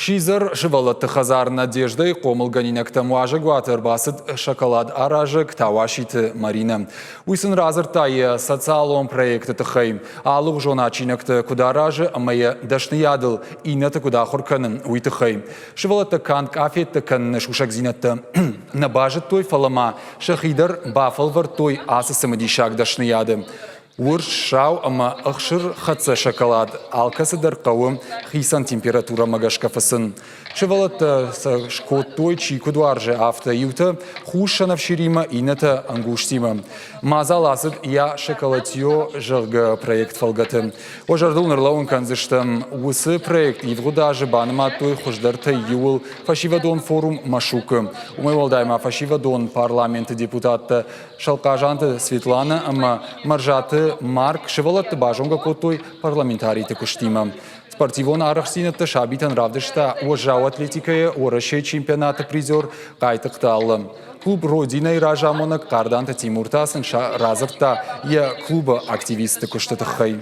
Сидзӕр сывӕллӕтты хӕдзар Надежда-йы хъомылгӕнинӕгтӕм уазӕгуаты ӕрбацыд шоколад аразӕг Тауаситы Маринӕ. Уый сын радзырдта йӕ социалон проекты тыххӕй, алыгъуызон адджинӕгтӕ куыд аразы ӕмӕ йӕ дӕсныйадыл иннӕты куыд ахуыр кӕны, уый тыххӕй. Сывӕллӕттӕ канд къафеттӕ кӕныны сусӕгдзинӕдтӕ нӕ базыдтой, фӕлӕ ма сӕхи дӕр бафӕлвӕрдтой ацы цымыдисаг дӕсныйады. Урс, сау ӕмӕ ӕхсырхӕццӕ шоколад алкӕцы дӕр хъӕуы хицӕн температурӕмӕ гӕсгӕ фыцын. Сывӕллӕттӕ сӕ скодтой, чи куыд уарзы, афтӕ. Иутӕ хус сӕнӕфсиримӕ, иннӕтӕ ӕнгузтимӕ. Мадзал ацыд Я шоколадье, зӕгъгӕ, проект фӕлгӕты. Уӕ зӕрдыл ныллӕууын кӕндзыстӕм, уыцы проект ивгъуыд азы банымадтой хуыздӕртӕй иуыл фӕсивӕдон форум Машукы. Уымӕй уӕлдай ма фӕсивӕдон парламенты депутаттӕ Сӕлхъазанты Светланӕ ӕмӕ Мӕрзаты Марк сывӕллӕтты базонгӕ кодтой парламентариты куыстимӕ. Спортивон арӕхстдзинӕдтӕ сабитӕн равдыста уӕззау атлетикӕйы Уӕрӕсейы чемпионаты призер Хъайтыхъты Аллӕ. Клуб «Родина-йы разамонӕг Хъарданты Тимур та сын радзырдта йӕ клубы активистты куысты тыххӕй.